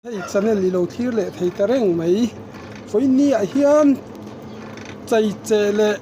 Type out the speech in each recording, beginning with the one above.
Hei channel i lo thlir leh thei ta reng mai. Vawiin ah hian chei che leh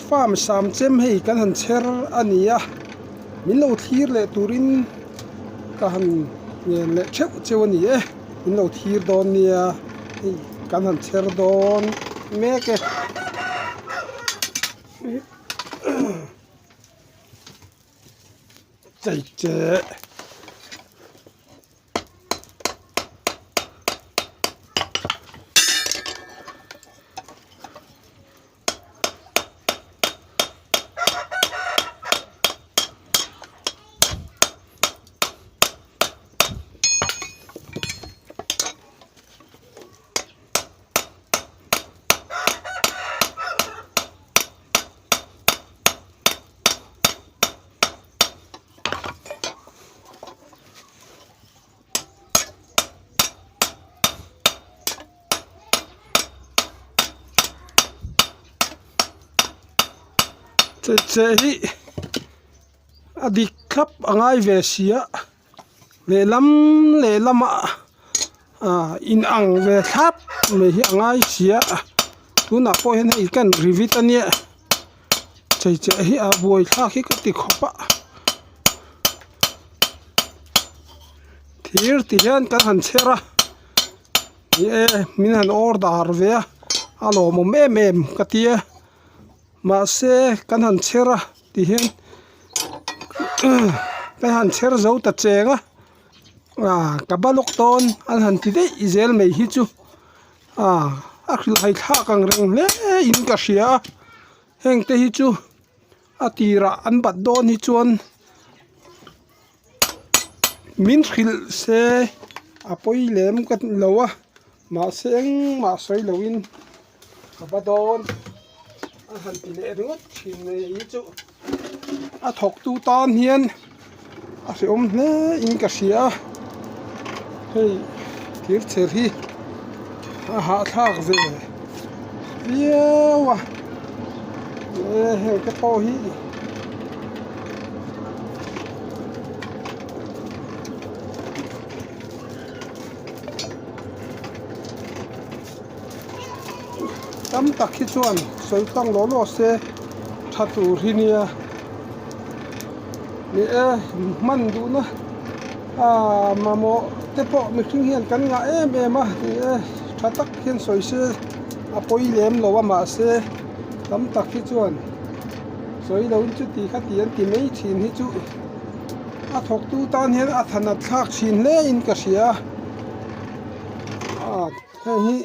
farm sam chem hei kan han chher a ni a min lo thlir leh turin ka han ngen leh theuh cheu a ni e min lo thlir dawn nia hei kan han chher dawn mek e. Chei che. Che che hi a dik thlap a ngai ve si a lehlam lehlamah ah inang ve thlap mai hi a ngai si a tunah pawh hian hei kan ri vit a nia. Chei cheh hi a buai thlak hi ka ti khawp a thir ti hian kan han chher a ni e min han order ve a a lawmawm em em ka tia mahse kan han chher a ti hian kan han chher zo ta cheng a ah ka ba lawk dawn an han ti daih zel mai hi chu. Ah a hrilhhai thlak ang reng hle in ka hria a heng te hi chu a tirah an bat dawn hi chuan min hrilh se a pawi lem ka lo a mahse engmah sawi lo in ka va dawn a han ti leh ringawt thin mai hi chu a thawk tu tan hian a hrehawm hle in ka hria a hei thir chher hi a hahthlak ve viau a e heng te pawh hi. Tam tak hi chuan sawi tlang law law se tha tur hi nia ni e hman duhna ah mamawh te pawh mihring hian kan ngah em em a ni e tha tak hian sawi se a pawi lem lo a mahse tam tak hi chuan sawi lo in chuti kha ti an ti mai thin hi chu a thawk tu tan hian a thanat thlak thin hle in ka hria a. Hei hi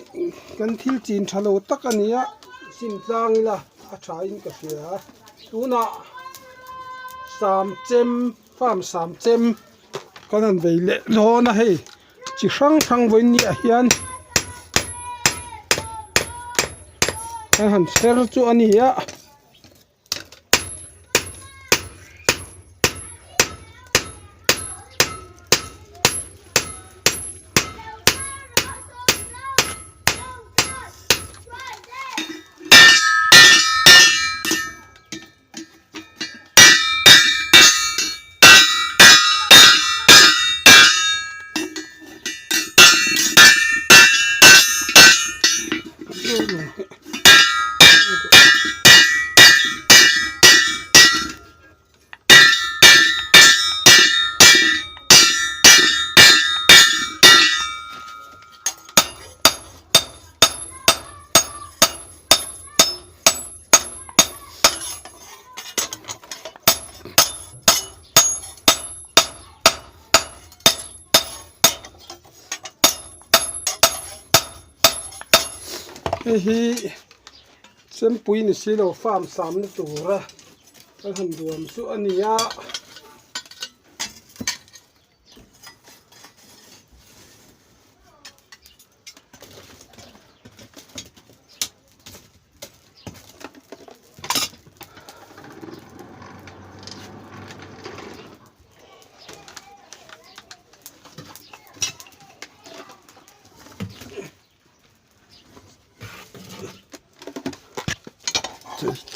kan thil chin tha lo tak a ni a sim tlang ila a tha in ka hria tunah sam chem farm sam chem kan han vei leh dawn a hei chi hrang hrang vawiin ni ah hian kan han chher chu a ni a. Hei hi chempui ni si lo farm sam na tura kan han duam chu a ni a.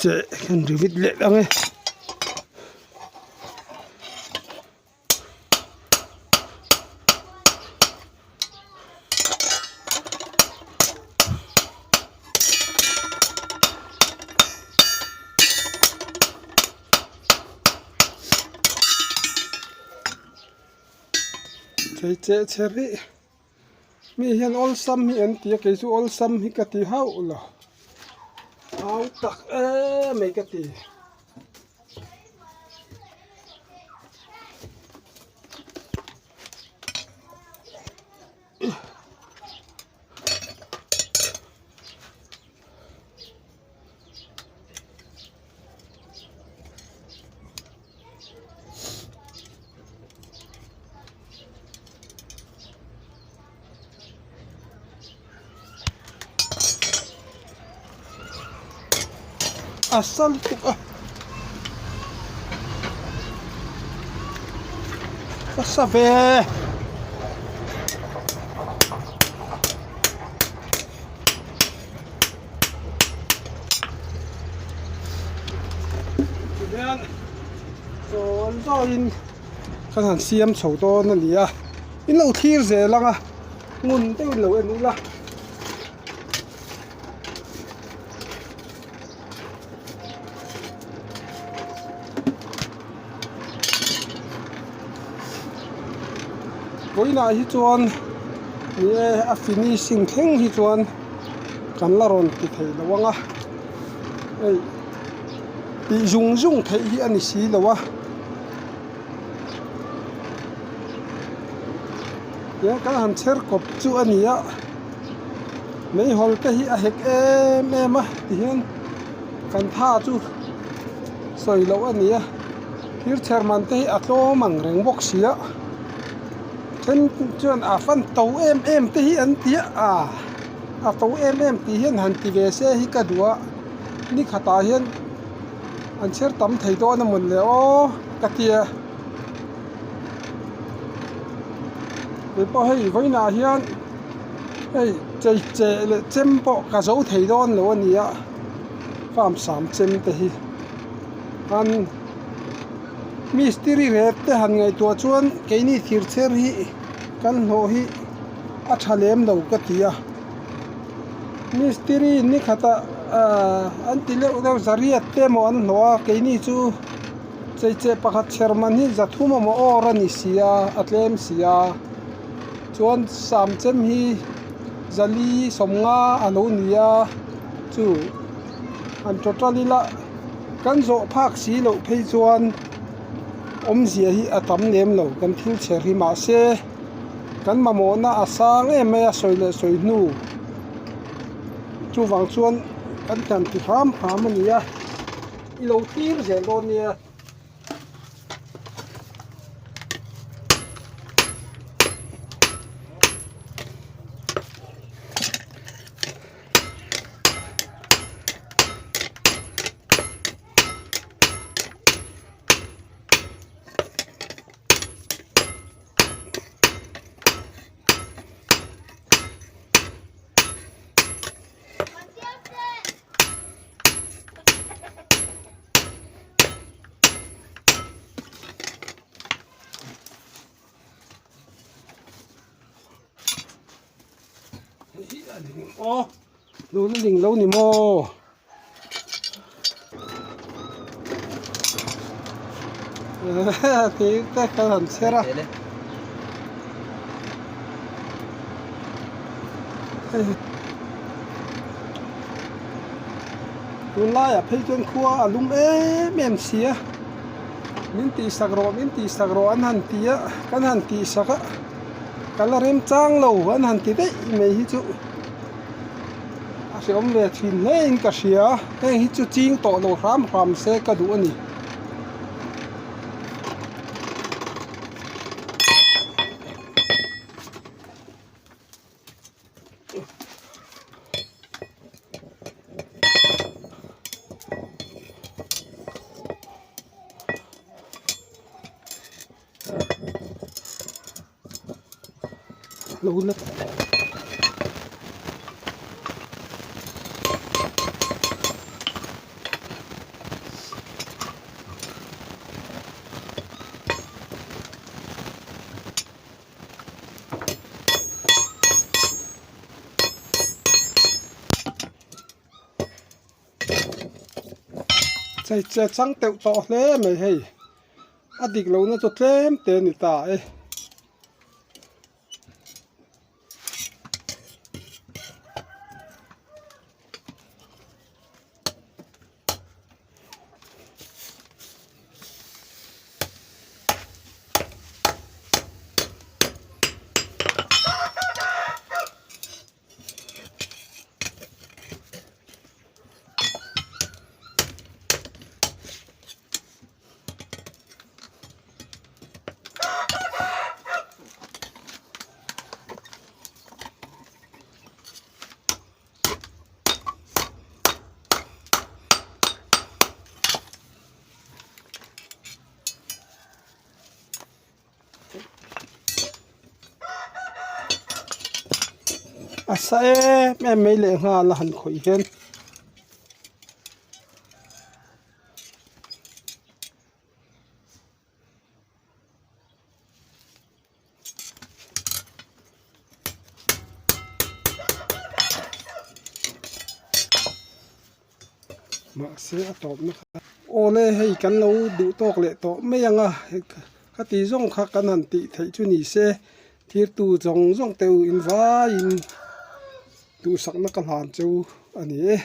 Che kan ri vit leh ang e. Chei cheh chhe rih. Mi hian awlsam hi an ti a, kei chu awlsam hi ka ti hauh lo. Au tak em mai ka ti. A sa lutuk a ka sa ve. Tihian zawn zawin kan han siam chho dawn a ni a in lo thlir zel ang a ngun deuhin lo en ula. Vawiinah hi chuan ni e a finishing thleng hi chuan kan la rawn ti thei lo ang a hei tih zung zung theih hi a ni si lo a tiang kan han chher kawp chu a ni a meihawl te hi a hek em em a tihian kan tha chu sawi loh a ni a thir chher man te hi a tlawm ang reng bawk si a then chuan a fan to em em te hi an ti a ah a to em em tih hian han ti ve se hi ka duh a ni khatah hian an chher tam thei dawn a mawn le aw ka tia keipawh hei vawiinah hian hei chei cheh leh chem pawh ka zo thei dawn lo a ni a farm sam chem te hi an mistiri rep te han ngaihtuah chuan keini thir chher hi kan hlawh hi a tha lem lo ka ti a mistiri ni khatah ahh an ti deuh deuh zariat te emaw an hlawh a keini chu chei cheh pakhat chher man hi zathum emaw awr a ni si a a tlem si a chuan sam chem hi zali sawmnga a lo ni a chu han total ila kan zawh phak si loh phei chuan awmzia hi a tam lem lo kan thil chher hi mahse kan mamawhna a sang em mai a sawi leh sawi hnu chuvang chuan kan tlan ti hram hram a ni a i lo thlir zel dawn nia. Aw lun a ling lo ni maw. Tih te kan han chher a. Tunlaiah phei chuan khua a lum em em si a min tihsak rawh min tihsak rawh an han ti a kan han tihsak a ka la remchang lo an han ti daih mai hi chu a hreawm ve thin hle in ka hria heng hi chu ching tawh lo hram hram se ka duh a ni. Lo la Chei che chang teuh tawh hle mai hei a dik lohna chu tlem te a ni ta e. A sa em em mai lehnghal a han khawih hian. Mahse a tawpna kha awle hei kan lo duh tawk leh tawh mai ang a ka ti zawng kha kan han tih theih chu ni se thirtu zawng zawng te u in vaiin duhsakna ka hlan cheu a ni e.